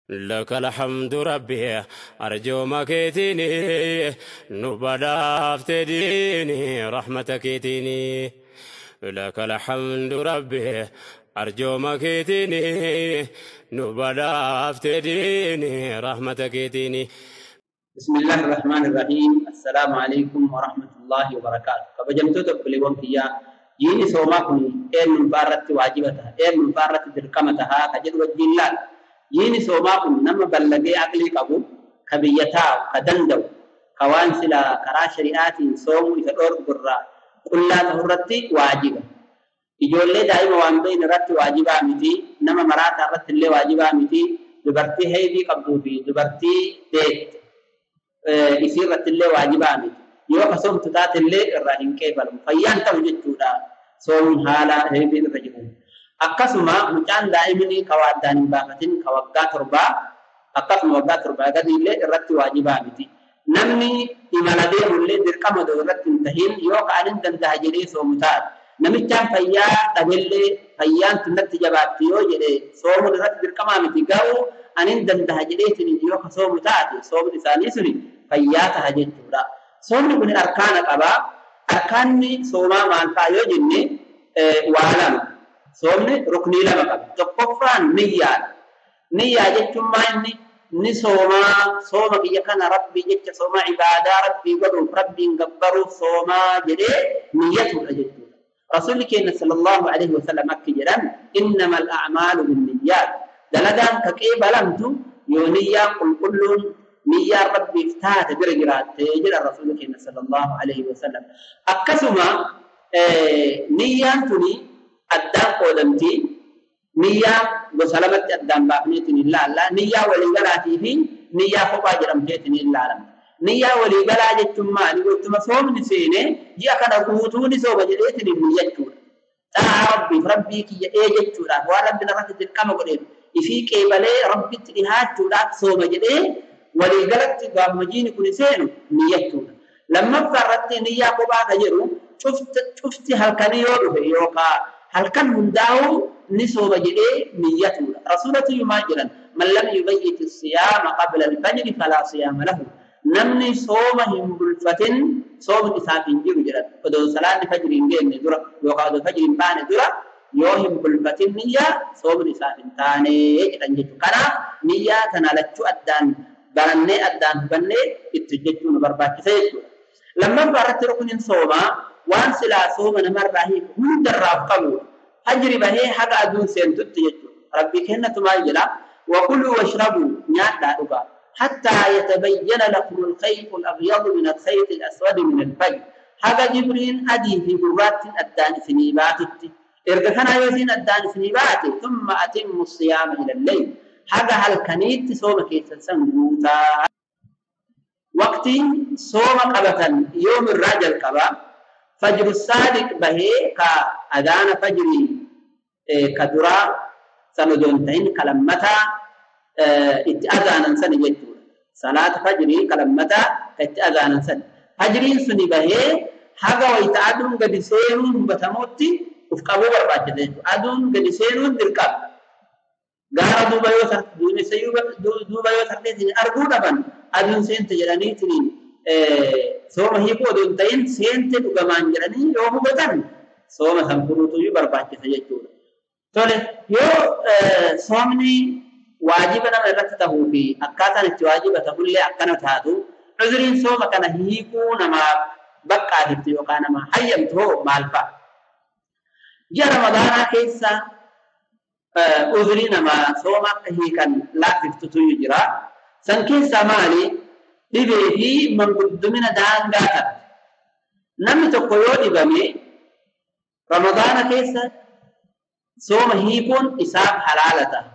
لك الحمد ربي أرجو مكيتني نبدا افتديني رحمتك تيني لك الحمد ربي أرجو مكيتني نبدا افتديني رحمتك تيني. بسم الله الرحمن الرحيم. السلام عليكم ورحمة الله وبركاته. كبجمتو تقبلون كيا جيني سوما كن إن مبارك واجبتها إن مبارك دركمتها كجد وجلال جيني سوما كن نما بلغي عقلي قبو كبيتا كدندو كوان سلا كرا شريعات صوم إذا برا قل لا تهرتي واجبة إجولي دائما وان بين رت واجبة متي نما مرات رت اللي واجبة متي دبرتي هيدي قبو في دبرتي ديت يصير اللي واجبة متي يوم صوم تات اللي الرحيم كيف فيان توجدتودا صوم هالا هيدي الرجل akkasuma mucaan daa'imni kawaddaan hin baafatin ka waggaa torbaa akkasuma waggaa torbaa gadi illee irratti waajibaa miti. Namni imala deemullee dirqama odoo irratti hin tahin yoo ka'an hin danda'a jedhee soomu taate. Namichaan fayyaa dhabellee fayyaan tunnatti jabaatti yoo jedhe soomuun irratti dirqamaa miti garuu ani hin danda'a jedheetiin yoo ka soomu taate soomni isaanii suni fayyaa taha jechuudha. Soomni kun arkaana qabaa. Arkaanni soomaa maal fa'a yoo jenne waa lama. Soomni ruknii lama qaba. Tokkoffaan niyyaadha. Niyyaa jechuun maa inni ni soomaa sooma biyya kana rabbii jecha sooma ibaadaa rabbii godhuuf rabbiin gabbaruuf soomaa jedhee niyyatuudha jechuudha. Rasuulli keenya sallallahu alaihi wasallam akki jedhan innamal a'maalu binniyyaat. Dalagaan ka qeebalamtu yoo niyyaan qulqulluun niyyaan rabbiif taate bira jiraatte jedha rasuulli keenya sallallahu alaihi wasallam. Akkasuma niyyaan tuni addaan qoodamti niyyaa gosa lamatti addaan baafneetiin hin laalla. Niyyaa waliigalaatii fi niyyaa kophaa jedhamteetiin hin laalamti. Niyyaa waliigalaa jechuun maali? Gochuma soomni seenee ji'a kana guutuu ni sooma jedheetiin hin niyyachuudha. Xaa'aa rabbiif rabbii kiyya ee jechuudhaaf waan rabbiin irratti dirqama godheef ifii qeebalee rabbitti dhihaachuudhaaf sooma jedhee waliigalatti gaafuma jiini kun seenu niyyachuudha. Lammaffaa irratti niyyaa kophaa ka jedhu cufti halkanii yoo dhufe yookaan halkan hundaa'u ni sooma jedhee niyyatuudha. Rasuulatu yumaa jedhan man lam yubayyit siyaama qabla alfajri falaa siyaama lahu. Namni sooma hin bulfatin soomni isaaf hin jiru jedhan. Odoo salaanni fajri hin geenne dura yookaan odoo fajri hin baane dura yoo hin bulfatin niyyaa soomni isaaf hin taane jedhan jechuudha. Kanaaf niyyaa kana lachuu addaan barannee addaan hubannee itti hojjechuu nu barbaachisa jechuudha. Lammaffaa irratti rukniin soomaa waan silaa sooma namarraa hiiku hundarraa of qabudha. Fajri bahee haga aduun seentutti jechuudha. Rabbii kennatu maal jedha? Wakuluu washrabuu nyaadhaa dhugaa. Hattaa yatabayyana lakum alkhaytu alabyadu min alkhayti alaswadi min alfajr. Haga jibriin adii fi gurraattiin addaan isinii baatutti. Erga kanaa yoo isiin addaan isinii baate thumma atimmu siyaama ila alleyl. Haga halkaniitti sooma keessan san guutaa. Waqtiin sooma qabatan yoomirraa jalqabaa? فجر الصادق به كأذان فجري كدرا سندونتين كلمتا اتأذانا سنة جتور صلاة فجري كلمتا اتأذانا سنة فجري سني به حاجة ويتعدون قد سيرون بتموتي وفقابو برباچة أدون قد سيرون دركاب غارة دوبا يوسر دون سيوبا دوبا يوسر تين أرجو دبن أدون سين تجراني تنين sooma hiikuu odoo hin ta'in seente dhugamaan jedhanii yoo hubatan sooma san furuutu barbaachisa jechuudha. Tole yoo soomni waajiba nama irratti ta'uu fi akkaataan itti waajiba ta'ullee akkana taatu uzuriin sooma kana hiikuu namaaf baqqaafiftu yookaan nama hayyamtu hoo maal fa'a? Ji'a Ramadaanaa keessa uzurii namaa sooma akka hiikan laaffiftutu jira. San keessaa maali? Dhibee fi manguddumina daangaa taate. Namni tokko yoo dhibame Ramadaana keessa sooma hiikuun isaaf halaala ta'a.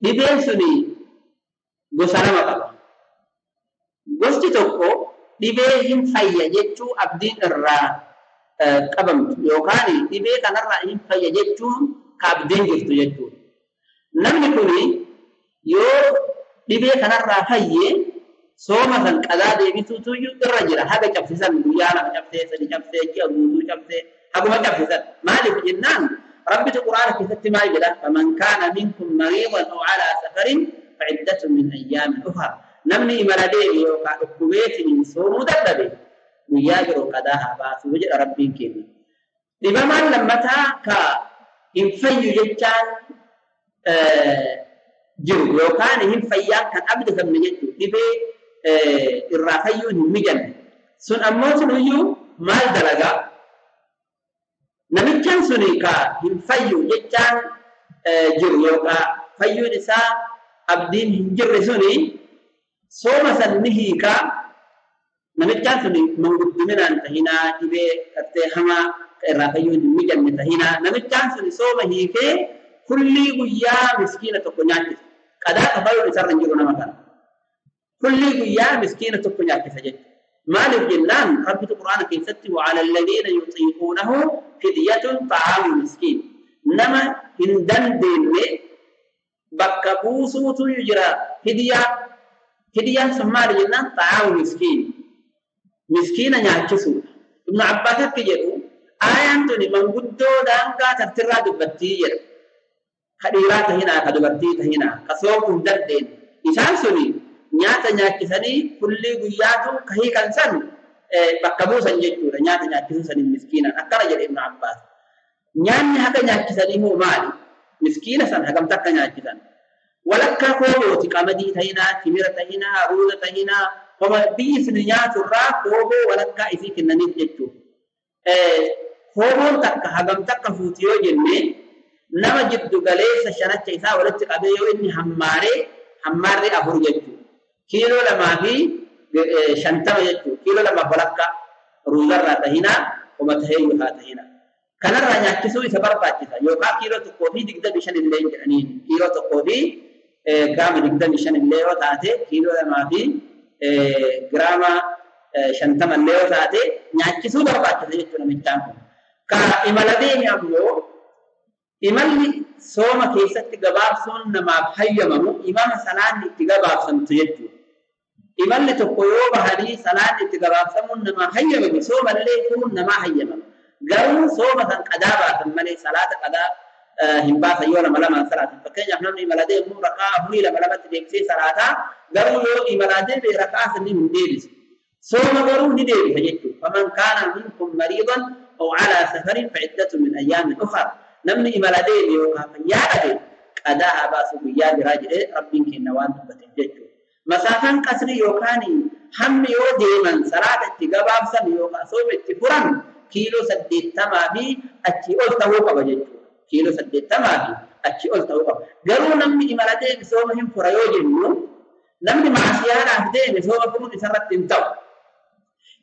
Dhibeen suni gosa lama qaba. Gosti tokko dhibee hin fayya jechuu abdiin irraa qabamtu yookaan dhibee kanarraa hin fayya jechuun ka abdiin jirtu jechuudha. Namni kuni yoo dhibee kanarraa fayye sooma san qadaa deebisuutu irra jira. Haga cabsisan guyyaa lama cabsee sadi cabsee ji'a guutuu cabsee haguma cabsisan. Maaliif jennaan ربي القرآن في ست ما يجرى فمن كان منكم مريضا أو على سفر فعدة من أيام أخرى. Namni imala deeme yookaan dhukkubeetiin soomuu dadhabe guyyaa biroo qadaa haa baasu jedha Rabbiin keenya. Dhibamaan lammataa ka hin fayyu jechaan jiru yookaan hin fayyaan kan abdatamne jechuudha. Dhibee irraa fayyuun hin mijanne. Sun ammoo sunuyyuu maal dalagaa? Namichaan suni ka hin fayyu jechaan jiru yookaan fayyuun isaa abdiin hin jirre suni sooma san ni hiikaa. Namichaan suni mangudduminaan tahinaa dhibee gartee hamaa irraa fayyuun hin mijanne tahinaa. Namichaan suni sooma hiikee kullii guyyaa miskiina tokko nyaachisa. Qadaa kafaluun isarra hin jiru nama kana. Kullii guyyaa miskiina tokko nyaachisa jechuudha. Maaliif jennaan Rabbitu Qur'aana keessatti وعلى الذين يطيقونه فدية طعام مسكين. Nama hin dandeenye bakka buusuutu jira fidiyaa. Fidiyaan sun maali jennaan طعام مسكين. Miskiina nyaachisuudha. Ibnu Abbaas akka jedhu aayaan tuni manguddoo daangaa tartirraa dubbattii jedha. Ka dhiiraa tahinaa, ka dubartii tahinaa, ka soomuu hin dandeenye. Isaan suni nyaata nyaachisanii kullii guyyaatu ka hiikan san bakka buusan jechuudha. Nyaata nyaachisuu saniin miskiinaan akkana jedhe Ibnu Abbaas. Nyaanni haga nyaachisanii hoo maali? Miskiina san hagamta akka nyaachisan. Walakkaa koobooti qamadii tahinaa, timira tahinaa, ruuza tahinaa, homa biyyi sun nyaaturraa kooboo walakkaa isii kennaniif jechuudha. Kooboon takka hagamta akka fuuti yoo jenne nama jiddu galeessa shanacha isaa walitti qabee yoo inni hammaaree hammaarree 4 jechuudha. Kiiloo 250 jechuudha. Kiiloo 2 walakkaa ruuzarraa tahinaa, homa taheeyyuu haa tahinaa. Kanarraa nyaachisuu isa barbaachisa. Yookaan kiiloo 1.25 illee jedhaniin. Kiiloo 1.25 illee yoo taate kiiloo 2.50 illee yoo taate nyaachisuu barbaachisa jechuudha namichaan kun. Ka imala deeme ammoo imalli sooma keessatti gabaabsuun namaaf hayyamamu imama salaanni itti gabaabsamtu jechuudha. Imalli tokko yoo bahanii salaanni itti gabaabsamuun namaa hayyamame soomallee furuun namaa hayyamama. Garuu sooma san qadaa baasan malee salaata qadaa hin baasan yoo lama lamaan salaatan. Fakkeenyaaf namni imala deemu rakaa 4 lama lamatti deebisee salaataa garuu yoo imala deeme rakaa sanii hin deebisu. Sooma garuu ni deebisa jechuudha. Faman kaana minkum mariidan aw alaa safarin fa'iddatu min ayyaamin ukhar. Namni imala deeme yookaan fayyaa dhabe qadaa haa baasu guyyaa biraa jedhee Rabbiin kenna waan dubbateef jechuudha. Masaafaan qasrii yookaan hammi yoo deeman salaata itti gabaabsan yookaan sooma itti furan kiiloo 80 fi achii ol ta'uu qaba jechuudha. Kiiloo 80 fi achii ol ta'uu qaba. Garuu namni imala deeme sooma hin fura yoo jennu namni maasiyaadhaaf deeme sooma furuun isarratti hin ta'u.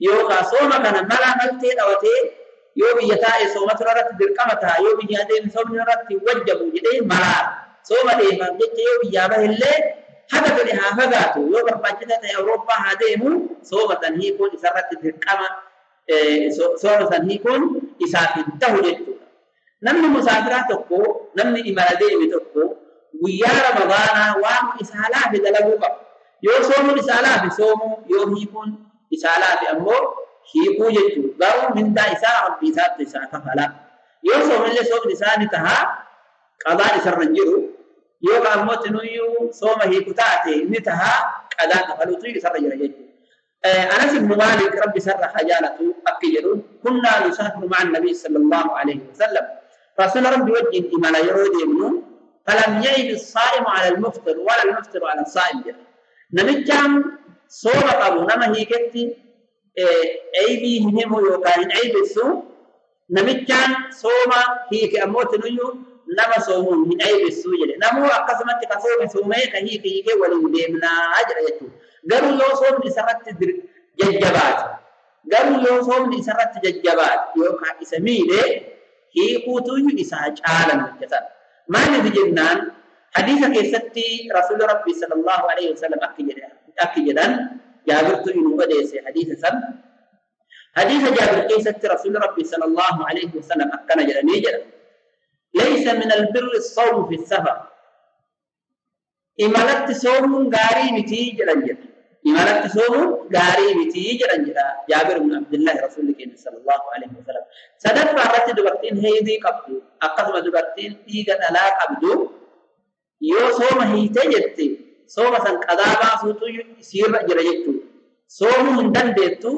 Yookaan sooma kana mala maltee dhawatee yoo biyya taa'e sooma irratti dirqama ta'a yoo biyya deeme soomni irratti wajjabu jedhee malaa sooma deemaaf jecha yoo biyyaa bahe illee haga fedhe haa fagaatu yoo barbaachisaa ta'e Awurooppaa haa deemu sooma san hiikuun isarratti dirqama sooma san hiikuun isaaf hin ta'u jechuudha. Namni musaafiraa tokko namni imala deeme tokko guyyaa Ramadaanaa waan isaa laafe dalaguu qaba. Yoo soomuun isaa laafe soomuu yoo hiikuun isaa laafe ammoo hiikuu jechuudha. Garuu mindaa isaa Rabbi isaatti isaa kafala. Yoo soomillee soomni isaa ni tahaa qadaan isarra hin jiru. Yoo ammoo tinuyyuu sooma hiiku taate ni tahaa qadaa kafaluutu isarra jira jechuudha. أنس بن مالك ربي سر حجالته أكيد كنا نسافر مع النبي صلى الله عليه وسلم رسول ربي وجه إما لا يرود يمنون فلم يعب الصائم على المفطر ولا المفطر على الصائم. نمجام صوم قبو نما هي كتي عيبي همه يوكاين عيب السوء نمجام صوم هي كأموت نيو نما صومون من عيب السوء نمو أقسمت كصوم صومي كهي كي ولو ديمنا أجر يتو. Garuu yoo soomni isarratti jajjabaate garuu yoo soomni isarratti jajjabaate yookaan isa miidhe hiikuutu isaa caalan hojjetan. Maaliif jennaan hadiisa keessatti Rasuulli Rabbi sallallahu alaihi wasallam akki jedhan Jaabirtu inuu odeesse hadiisa san. Hadiisa Jaabir keessatti Rasuulli Rabbi sallallahu alaihi wasallam akkana jedhanii jedha. Laysa min albirri as-sawmu fi as-safar. Imalatti soomuun gaarii miti jedhan jedha. Imalatti soomuun gaarii miti jedhan jedha Jaabir ibn Abdullah Rasuulli keenya sallallahu alaihi wasallam. Sadaffaa irratti dubartiin heydii qabdu akkasuma dubartiin dhiiga dhalaa qabdu yoo sooma hiite jette sooma san qadaa baasuutu isiirra jira jechuudha. Soomuu hin dandeettu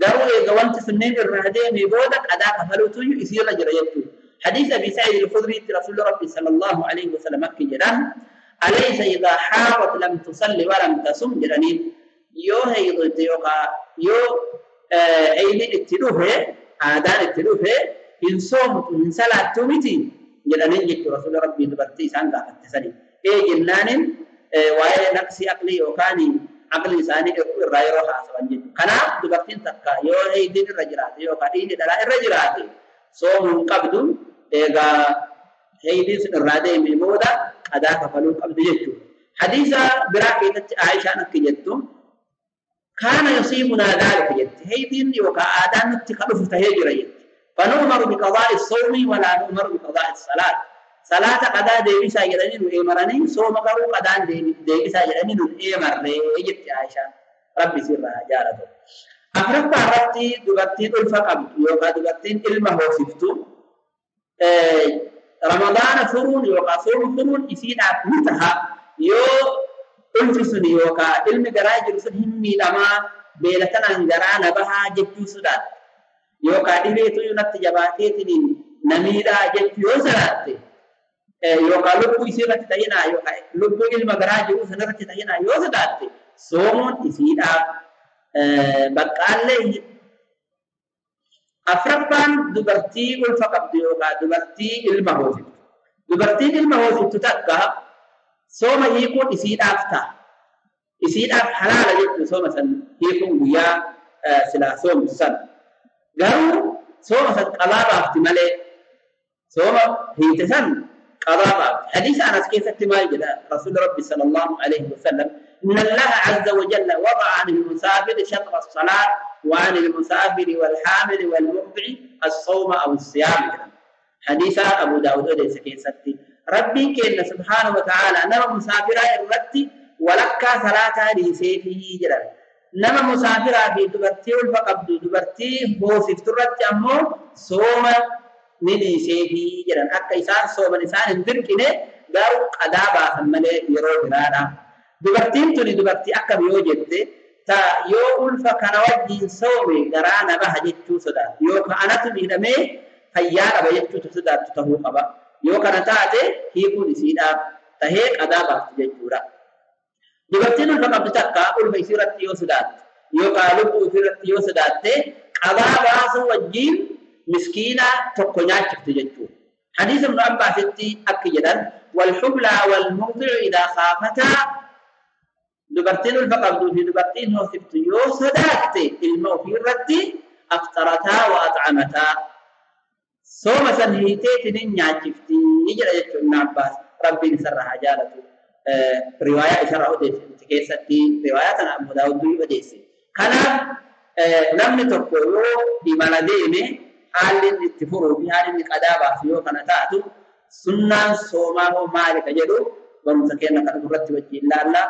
garuu eega wanti sunneen irraa deemee booda qadaa kafaluutu isiirra jira jechuudha. حديث أبي سعيد الخدري رسول ربي صلى الله عليه وسلم أكي أليس إذا حاضت لم تصلي ولم تصم جرانين يو هيضت يوقا يو أيدي اتلوه آدان اتلوه إن صومت إن صلاة متي جرانين جت رسول ربي دبرتي سانغا فتسني إيه جنان واي نقصي عقلي وكاني عقلي ساني الرأي روح أسوان جد كنا دبرتين تكا يو هيدين الرجلات يو قدين دلا الرجلات صوم قبض إذا هيدين الرادي من مودا أداء كفلو قبض جدو حديثة براكة عائشة نكجتو كان يصيبنا ذلك جد هيدين يوكا آدان نتخلف تهجر جد فنؤمر بقضاء الصوم ولا نؤمر بقضاء الصلاة صلاة قضاء ديبسا جدنين وإمرنين صوم قرو قضاء ديبسا جدنين وإمرنين جد عائشة ربي سرها جارته أفرق عرفتي دبرتين الفقب يوكا دبرتين إلما هو سفتو رمضان فرون يوكا صوم فرون إسين أبنتها يو ألفسني يوكا إلمي قراجل سنهمي لما بيلتنا انقرانا بها جبتو سدات يوكا إليتو ينت جباتيتني نميدا جبتو سدات يوكا لبو إسيرة تهينا يوكا لبو إلما قراجل سنرة تهينا يو سدات صومون إسين Baqqaallee afraffaan dubartii ulfa qabdu yookaan dubartii ilma hoosiftu. Dubartiin ilma hoosiftu takka sooma hiikuun isiidhaaf ta'a. Isiidhaaf halaala jechuun sooma san hiikuun guyyaa silaa soomtu san. Garuu sooma san qadaa baafti malee sooma hiite san qadaa baafti. Hadiisa Anas keessatti maal jedha Rasuulli Rabbi sallallahu alaihi wasallam إن الله عز وجل وضع عن المسافر شطر الصلاة وعن المسافر والحامل والمرضع الصوم أو الصيام. حديث أبو داود ليس كيستي ربي كإن سبحانه وتعالى نما مسافر الرتي ولك صلاة لسيفه جلال نما مسافر في دبرتي والفقبد دبرتي هو سفترت أمه صوم نلي جلال أكا إسان صوم إسان اندركنه قالوا قدابا ثمنه يرو جلاله Dubartiin tuni dubartii akkam yoo jette ta yoo ulfa kana wajjin soome garaa na baha jechuu sodaattu yoo anatu miidhamee fayyaa qaba jechuutu sodaattu ta'uu qaba. Yoo kana taate hiikuun isiidhaaf tahee qadaa baaftu jechuudha. Dubartiin ulfa qabdu takka ulfa isiirratti yoo sodaatte yookaan lubbuu isiirratti yoo sodaatte qadaa baasuu wajjin miskiina tokko nyaachiftu jechuudha. Hadiisa Ibnu Abbaasitti akka jedhan walxublaa walmurdicu idaa khaafataa dubartiin ulfa qabduu fi dubartiin hoosiftu yoo sodaatte ilma ofiirratti aftarataa wa at'amataa sooma san hiiteetinin nyaachiftii jedha jechuun Ibn Abbaas rabbiin isarraa haa jaalatu. Riwaayaa isarraa odeesse keessatti riwaayaa tana Abu Daawud odeesse. Kanaaf namni tokko yoo imala deeme haalli inni itti furuu fi haalli inni qadaa baasu yoo kana taatu sunnaan soomaa hoo maali ka jedhu barumsa keenya kan irratti wajjin ilaalla.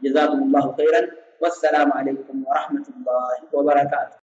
جزاكم الله خيرا والسلام عليكم ورحمة الله وبركاته.